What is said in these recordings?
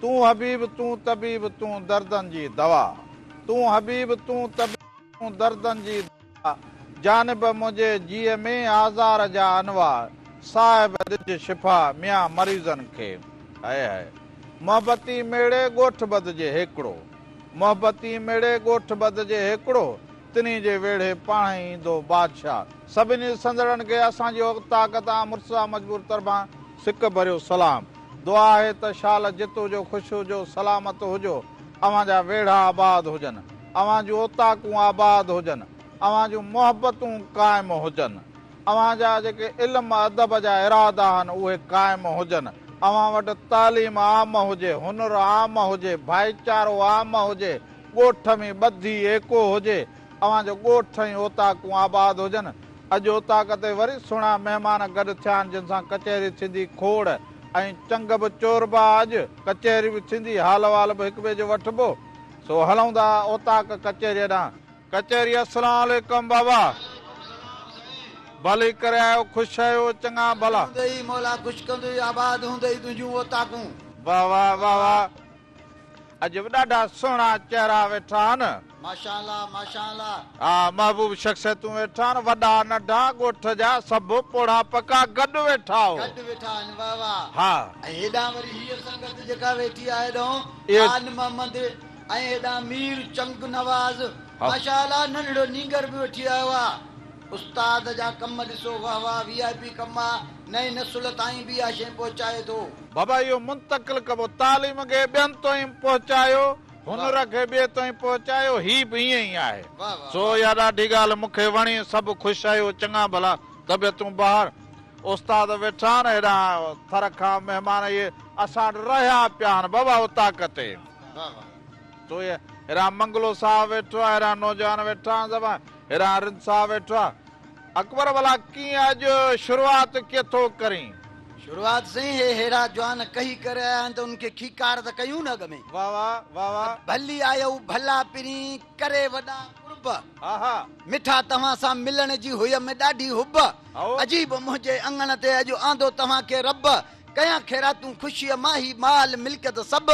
تون حبيب تون طبيب تون دردن جي دوا. تون حبيب تون طبيب تون دردن جي دوا. جانب منهنجي جيء ۾ آزار جا انواع. صاحب ڏج شفا ميان مريضن کي. High high. محبتي ميڙي ڳوٺ ٻڌجي هيڪڙو. محبتي ميڙي ڳوٺ ٻڌجي هيڪڙو. تنهي جي ويڙهي پاڻهي ايندو بادشاهه. سڀني ڏسندڙن کي اسان جي اوطاق تان مرتضيٰ مجبور طرفان سڪ ڀريو سلام. دعا آهي ته شال جت هجو خوش هجو سلامت هجو اوهان جا ويڙها آباد هجن اوهان جون اوطاقون آباد هجن اوهان جون محبتون قائم هجن اوهان جا جيڪي علم ادب جا ارادا آهن اهي قائم هجن اوهان وٽ تعليم عام هجي هنر عام هجي ڀائيچارو عام هجي ڳوٺ ۾ ٻڌي ايڪو هجي، اوهان جو ڳوٺ ۽ اوطاقون آباد هجن. اڄ اوطاق تي وري سهڻا مهمان گڏ ٿيا آهن جن سان ڪچهري ٿيندي کوڙ ۽ چنگ به چوربا اڄ ڪچهري به ٿيندي حال احوال به هڪ ٻئي جو وٺبو سو هلون ٿا اوطاق ڪچهريء ڏانهن. ڪچهري السلام عليڪم بابا ڀلي ڪري آيو خوش آهيو چڱا ڀلا. هوندئي مولا خوش ڪندوئي آباد هوندئي تنهنجون اوطاقون. واه واه واه واه. اڄ به ڏاڍا سهڻا چهرا ويٺا آهن. ماشاء الله ماشاء الله. ها محبوب شخصيتون ويٺا آهن وڏا ننڍا ڳوٺ جا سڀ پوڙها پڪا گڏ ويٺا هو. گڏ ويٺا آهن واه واه. ها. ۽ هيڏانهن وري هيء سنگت جيڪا ويٺي آهي هيڏانهن خان محمد ۽ هيڏانهن مير چنگ نواز ماشاء الله ننڍڙو نينگر به وٺي آيو آ. استاد جا ڪم ڏسو واه واه وي آء پي ڪم آ نئين نسل تائين به اها شيء پهچائي ٿو. بابا اهو منتقل ڪبو، تعليم کي ٻين تائين پهچايو، هنر کي ٻئي تائين پهچايو، هي به ائين ئي آهي. سو اها ڏاڍي ڳالهه مون کي وڻي، سڀ خوش آهيو، چڱا ڀلا، طبيعتون بهار. استاد ويٺا آهن، هيڏانهن ٿر کان مهمان اهي اسان وٽ رهيا پيا آهن بابا اوطاق تي. سو هيڏانهن منگلو صاحب ويٺو آهي، هيڏانهن نوجوان ويٺا آهن سڀ، هيڏانهن رند صاحب ويٺو آهي. اڪبر ڀلا ڪيئن اڄ شروعات ڪيئن ٿو ڪرين؟ شروعات سائين هي ههڙا جوان ڪهي ڪري آيا آهن ته انهن کي کيڪار ته ڪيون نه اڳ ۾. واه واه واه واه. ڀلي آيو ڀلا پرين ڪري وڏا قرب. ها ها. مٺا توهان سان ملڻ جي هيم ڏاڍي حب. عجيب منهنجي اڱڻ تي اڄ آندو توهان کي رب. ڪيان خيراتون خوشيء مان هي مال ملڪيت سڀ.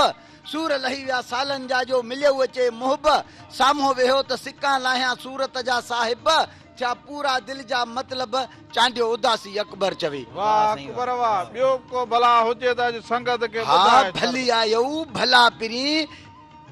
سور لهي ويا سالن جا جو مليو اچي محب. سامهون ويهو ته سڪان لاهيان صورت جا صاحب. ٿيا پورا دل جا مطلب، چانڊيو اداسي اڪبر چوي. واه اڪبر واه، ٻيو ڪو ڀلا هجي ته اڄ سنگت کي ها ٻڌائي ڇڏ. ڀلي آيو ڀلا پرين،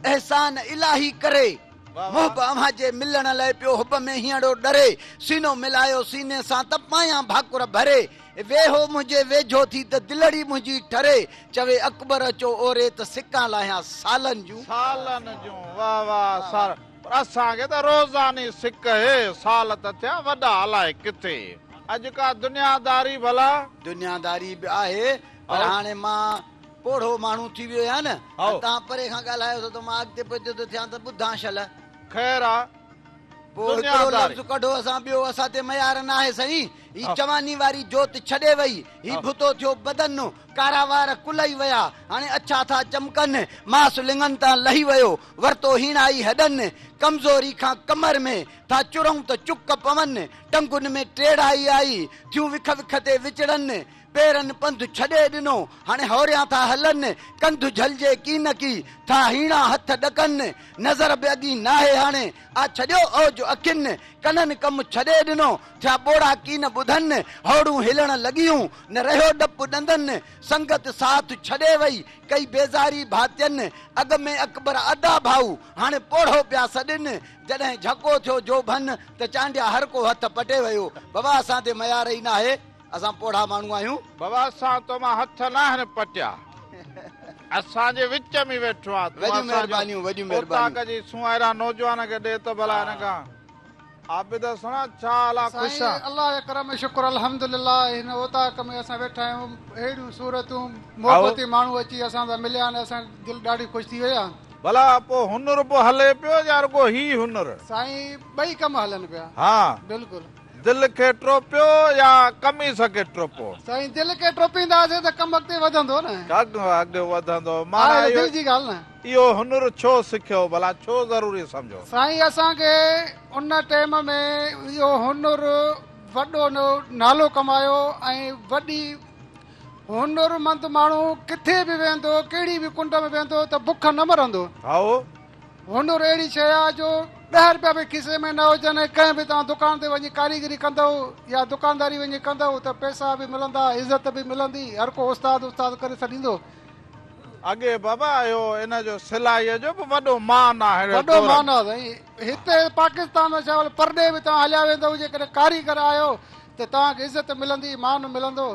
احسان الاهي ڪري. محب اوهان جي ملڻ لئه پيو حب ۾ هينئڙو ڏري. سينو ملايو سيني سان ته پايان ڀاڪر ڀري. ويهو منهنجي ويجهو ٿي ته دلڙي منهنجي ٺري. چوي اڪبر اچو اوري ته سڪان لاهيان سالن جون. سالن جون واه واه سر. پر اسان کي ته روزاني سڪ هي، سال ته ٿيا وڏا الائي ڪٿي. اڄ ڪا دنياداري ڀلا؟ دنياداري به آهي پر هاڻي مان پوڙهو ماڻهو ٿي ويو آهيان نه ۽ توهان پري کان ڳالهايو ٿا ته مان اڳتي پوئتي ٿو ٿيان ته ٻڌان شل. خير آ. پوء هڪڙو لفظ ڪڍو اسان ٻيو اسان تي ميار ناهي سائين. هي جواني واري جوت ڇڏي وئي، هي ڀتو ٿيو بدن، ڪارا وار ڪلهي ويا، هاڻي اڇا ٿا چمڪن، ماس لڱن تان لهي ويو، ورتو هيڻائي هڏن، ڪمزوري کان ڪمر ۾، ٿا چرئون ته چڪ پون، ٽنگن ۾ ٽيڙائي آئي، ٿيون وک وک تي وچڙن، پيرن پنڌ ڇڏي ڏنو، هاڻي هوريان ٿا هلن، ڪنڌ جهلجي ڪينڪي، ٿا هيڻا هٿ ڏڪن، نظر به اڳي ناهي هاڻي، آ ڇڏيو اوج اکين، ڪنن ڪم ڇڏي ڏنو، ٿيا ٻوڙا ڪين ٻڌن، هوڙون هلڻ لڳيون، نه رهيو ڊپ ڏندن، سنگت ساٿ ڇڏي وئي، ڪئي بيزاري ڀاتين، اڳ ۾ اڪبر ادا ڀائو، هاڻي پوڙهو پيا سڏين، جڏهن جهڪو ٿيو جوڀن، ته چانڊيا هر ڪو هٿ پٽي ويو، بابا اسان تي ميار ئي ناهي. اسان پوڙها ماڻهو آهيون. بابا اسان تو مان هٿ ناهن پٽيا. اسان جي وچ ۾ ويٺو آن تون. وڏيون مهربانيون وڏيون مهربانيون. اوطاق جي سونهرا نوجوان کي ڏي ته ڀلا هن کان. عابد سهڻا ڇا حال آ خوش سائين آن. الله جي ڪرم ۽ شڪر الحمدلله هن اوطاق ۾ اسان ويٺا آهيون اهڙيون صورتون محبتي ماڻهو اچي اسان سان مليا آهن اسان جي دل ڏاڍي خوش ٿي وئي آهي. ڀلا پوء هنر به هلي پيو يا رڳو هي هنر. سائين ٻئي ڪم هلن پيا. ها. بلڪل. دل کي ٽوپيو يا قميص کي ٽوپو؟ سائين دل کي ٽوپينداسين ته ڪم اڳتي وڌندو نه. ڪم اڳتي وڌندو معنيٰ آهي ته دل جي ڳالهه نه. اهو هنر ڇو سکيو ڀلا ڇو ضروري سمجهو؟ سائين اسان کي ان ٽيم ۾ اهو هنر وڏو نالو ڪمايو ۽ وڏي. هنرمند ماڻهو ڪٿي به ويندو، ڪهڙي به ڪنڊ ۾ ويندو ته بک نه مرندو. هائو. هنر اهڙي شيء آهي جو ڏهه رپيا به کيسي ۾ نه هجن ۽ ڪنهن به توهان دڪان تي وڃي ڪاريگري ڪندؤ يا دڪانداري وڃي ڪندؤ ته پئسا به ملندا، عزت به ملندي، هر ڪو استاد استاد ڪري سڏيندو. اڳي بابا اهو ان جو سلائيء جو به وڏو مان آهي ههڙي وڏو دور مان ۾. آهي سائين. هتي پاڪستان ۾ ڇا پرڏيهه به توهان هليا ويندؤ جيڪڏهن ڪاريگر آهيو ته توهان کي عزت ملندي، مان ملندو،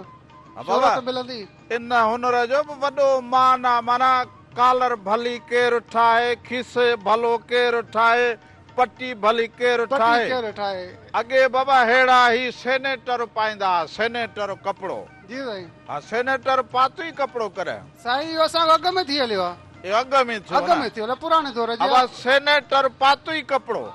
ها بابا شهرت ملندي. ان هنر جو به وڏو مان آ، معنيٰ ڪالر ڀلي ڪير ٺاهي، کيسي ڀلو ڪير ٺاهي، پٽي ڀلي ڪير پٽي ٺاهي. ڪير ٺاهي. اڳي بابا ههڙا هي سينيٽر پائيندا ها، سينيٽر ڪپڙو. جي سائين. ها سينيٽر پاتو ئي ڪپڙو ڪڏهن. سائين اهو اسان کان اڳ ۾ ٿي هليو آ. اهو اڳ ۾ ٿيو اڳ نه. ۾ ٿيو هليو پراڻي دور جي ابا آ. سينيٽر پاتو ئي ڪپڙو.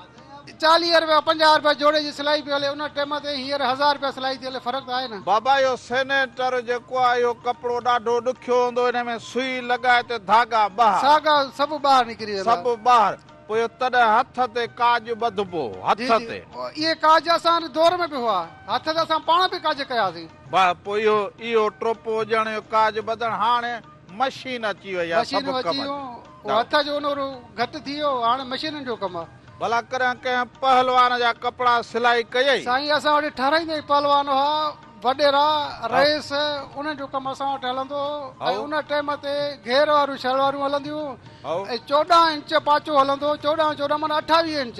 40 رپيا 50 رپيا جوڙي جي سلائي پئي هلي ان ٽيم تي هينئر هزار رپيا سلائي ٿي هلي فرق ته آهي نه. بابا اهو سينيٽر جيڪو آ اهو ڪپڙو ڏاڍو ڏکيو هوندو ان ۾ سئي لڳائي ته ڌاڳا ٻاهر. ساڳا سڀ ٻاهر نڪري ويندا. سڀ ٻاهر پوء اهو تڏهن هٿ تي ڪاڄ ٻڌبو هو هٿ جي جي تي. اهي ڪاڄ اسان وٽ دور ۾ به هئا هٿ تي اسان پاڻ به ڪاڄ ڪياسين. بس پوء اهو اهو ٽوپو ڄڻ اهو ڪاڄ ٻڌڻ هاڻي مشين اچي وئي آ سڀ مشينون ڪم اچي اچي ويون هٿ جو هنر گهٽ ٿي ويو هاڻي مشينن جو ڪم آ. ڀلا ڪڏهن ڪنهن پهلوان جا ڪپڙا سلائي ڪيئي؟ سائين اسان وٽ ٺهرائيندا ئي پهلوان هئا وڏيرا رئيس انهن جو ڪم اسان وٽ هلندو هو ۽ ان ٽيم تي گهير واريون شلوارون هلنديون ۽ 14 انچ پاچو هلندو هو 14 14 معنيٰ 28 انچ.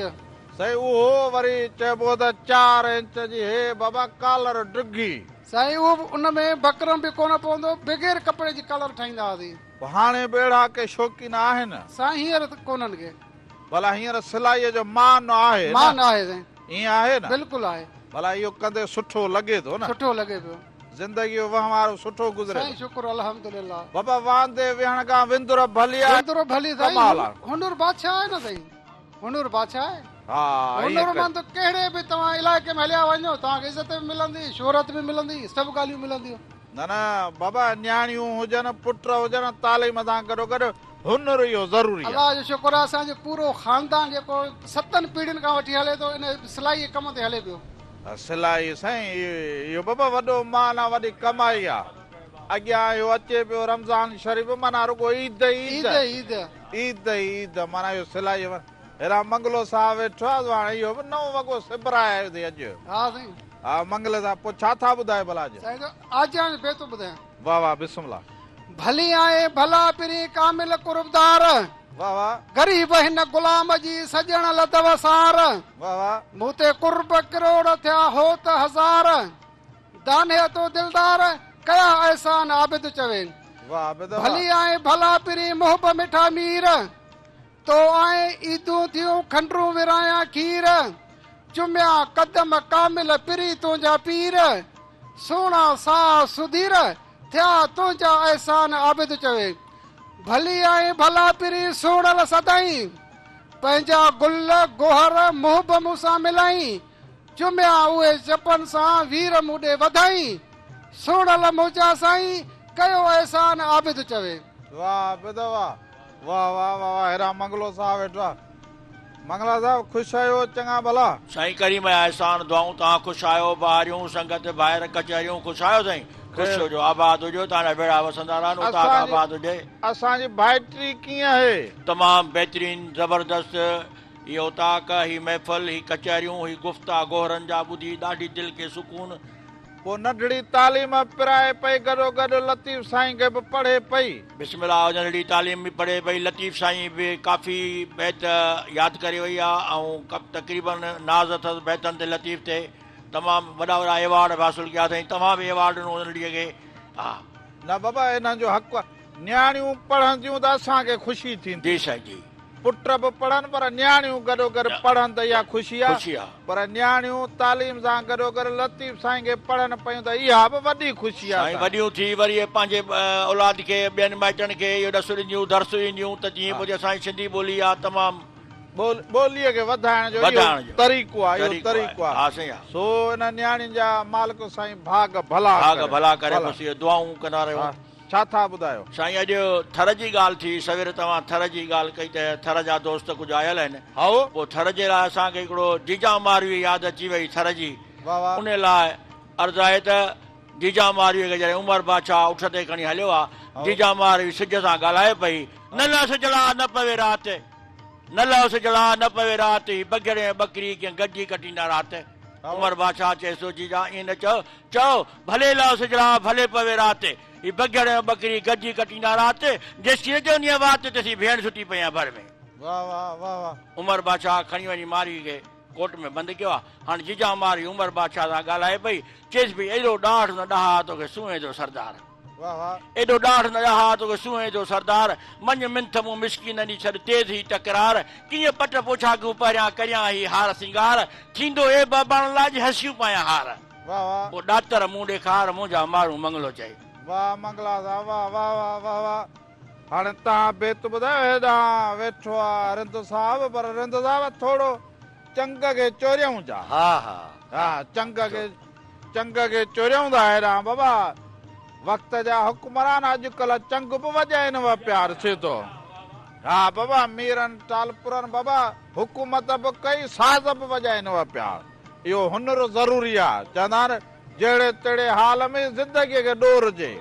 سائين اهو وري چئبو ته چار انچ جي هي بابا ڪالر ڊگهي. سائين اهو به ان ۾ بڪرم به ڪونه پوندو بغير ڪپڙي جي ڪالر ٺاهيندا هئاسين. پوء هاڻي به اهڙا ڪي شوقين آهن؟ سائين هينئر ته ڪونهن ڪي. ڀلا هينئر سلائيء جو مان آهي نه؟ مان آهي سائين. ائين آهي نه؟ بلڪل آهي. ڀلا اهو ڪندي سٺو لڳي ٿو نه؟ سٺو لڳي پيو. زندگيء جو وهنوار سٺو گذري ٿو. سائين شڪر الحمدلله. بابا واندي ويهڻ کان وندر ڀلي آهي. وندر ڀلي سائين ڪمال آهي. هنر بادشاهه آهي نه سائين. هنر بادشاهه آهي. ها ائين هنر مند ڪهڙي به توهان علائقي ۾ هليا وڃو توهان کي عزت به ملندي شهرت به ملندي سڀ ڳالهيون ملنديون. نه نه بابا نياڻيون هجن پٽ هجن تعليم سان گڏوگڏ هنر اهو ضروري آهي. الله جو شڪر آهي اسان جو پورو خاندان جيڪو ستن پيڙهين کان وٺي هلي ٿو ان سلائي جي ڪم تي هلي پيو. سلائي سائين اهو بابا وڏو مان آ وڏي ڪمائي آ اڳيان اهو اچي پيو رمضان شريف معنيٰ رڳو عيد ئي عيد عيد ئي عيد. عيد ئي عيد معنيٰ اهو سلائي هيڏانهن منگلو صاحب ويٺو آ سو هاڻي اهو به نئون وڳو سبرائي آيو اٿئي اڄ. ها سائين. ها منگلي صاحب پوء ڇا ٿا ٻڌايو ڀلا اڄ. سائين ته آجياڻي جو بيت ٿو ٻڌايان. واه واه بسم الله. ڀلي آئين ڀلا پرين ڪامل قربدار. واه واه. غريب هن غلام جي سڄڻ لڌو سار. واه واه. مون تي قرب ڪروڙ ٿيا هوت هزار. دانهيا تو دلدار ڪيا احسان عابد چوي. واه عابد واه. ڀلي آئين ڀلا پرين محب مٺا مير. تو آئين عيدون ٿيون کنڊرون ورهايان کير. چميا قدم ڪامل پرين تنهنجا پير. سهڻا ساهه سڌير ٿيا تنهنجا احسان عابد چوي. ڀلي آئين ڀلا پرين سهڻل سدائين. پنهنجا گل گوهر محب مون سان ملائين. چميا اهي چپن سان وير مون ڏي وڌائين. سهڻل منهنجا سائين ڪيو احسان عابد چوي. واه عابد واه واه واه واه واه هيڏانهن منگلو صاحب ويٺو آ منگلا صاحب خوش آهيو چڱا ڀلا. سائين ڪريم جا احسان دعائون توهان خوش آهيو بهاريون سنگت ڀائر ڪچهريون خوش آهيو سائين خوش هجو آباد هجو توهان جا ويڙها وسندا رهن اوطاق آباد هجي. اسان جي ڀائٽي ڪيئن آهي. تمام بهترين زبردست هي اوطاق هي محفل هي ڪچهريون هي گفتا گوهرن جا ٻڌي ڏاڍي دل کي سڪون. پوء ننڍڙي تعليم پرائي پئي گڏوگڏ لطيف سائين کي به پڙهي پئي. بسم الله ننڍڙي تعليم به پڙهي پئي لطيف سائين به ڪافي بيت ياد ڪري وئي آ ۽ تقريبن ناز اٿس بيتن تي لطيف تي تمام وڏا وڏا ايوارڊ به حاصل ڪيا اٿائين توهان به ايوارڊ ڏنو ننڍڙي کي ها. نه بابا انهن جو حق آ نياڻيون پڙهنديون ته اسان کي خوشي ٿيندي. جي سائين جي. پٽ به پڙهن پر نياڻيون گڏوگڏ پڙهن ته اها خوشي آ پر نياڻيون تعليم سان گڏوگڏ لطيف سائين کي پڙهن پيون ته اها به وڏي خوشي آ. سائين وڏيون ٿي وري پنهنجي اولاد کي ٻين مائٽن کي اهو ڏس ڏينديون درس ڏينديون ته جيئن پوء اسان جي سنڌي ٻولي آ تمام. ٻوليء کي وڌائڻ جو اهو طريقو آ اهو طريقو آ سو انهن نياڻين جا مالڪ سائين ڀاڳ ڀلا ڀاڳ ڀلا ڪري بس اهي دعائون ڪندا رهيون. ڇا ٿا ٻڌايو؟ سائين اڄ ٿر جي ڳالهه ٿي سوير توهان ٿر جي ڳالهه ڪئي ته ٿر جا دوست ڪجهه آيل آهن هائو. پوء ٿر جي لاء اسان کي هڪڙو جيجا ماروي ياد اچي وئي ٿر جي واه واه. ان لاء عرض آهي ته جيجا مارويء کي جڏهن عمر بادشاهه اٺ تي کڻي هليو آ، جيجا ماروي سج سان ڳالهائي پئي، نه لهه سجڙا نه پوي رات، نه لهه سجڙا نه پوي رات، هي بگهڙ ۽ ٻڪري ڪيئن گڏجي ڪٽيندا رات. عمر بادشاهه چيس ٿو، جيجا ائين نه چئو، چئو، ڀلي لهه سجڙا ڀلي پوي رات، هي بگهڙ ۽ ٻڪري گڏجي ڪٽيندا رات، جيسين نه چوندينء وات، تيسين ڀيڻ ستي پئي آهي ڀر ۾. واه واه واه واه. عمر بادشاهه کڻي وڃي ماروي کي ڪوٽ ۾ بند ڪيو آ. هاڻ جيجا ماروي عمر بادشاهه سان ڳالهائي پئي، چيس پئي، ايڏو ڏاڍ نه ڏاها توکي سونهين ٿو سردار. ايڏو ڏاڍ نه ڏاها توکي سونهين ٿو سردار. مڃ منٿ مون مسڪينن جي ڇڏ تيز هي تڪرار. ڪيئن پٽ پوڇاڪون پهريان ڪريان هي هار سينگار. ٿيندو عيب اباڻن لاء جي هسيون پايان هار. پوء ڏاتر مون ڏيکار منهنجا مارون منگلو چئي. واه منگلا صاحب واه واه واه واه واه. هاڻي توهان بيت ٻڌايو هيڏانهن ويٺو آ رند صاحب پر رند صاحب ٿورو چنگ کي چوريائون ٿا. ها ها. ها چنگ کي چنگ کي چوريائون ٿا هيڏانهن بابا وقت جا حڪمران اڄڪلهه چنگ به وڄائين و پيا ڏسين ٿو ها بابا ميرن ٽالپرن بابا حڪومت به ڪئي ساز به وڄائين و پيا اهو هنر ضروري آ چوندا آهن جهڙي تهڙي حال ۾ زندگي کي ڏور جي.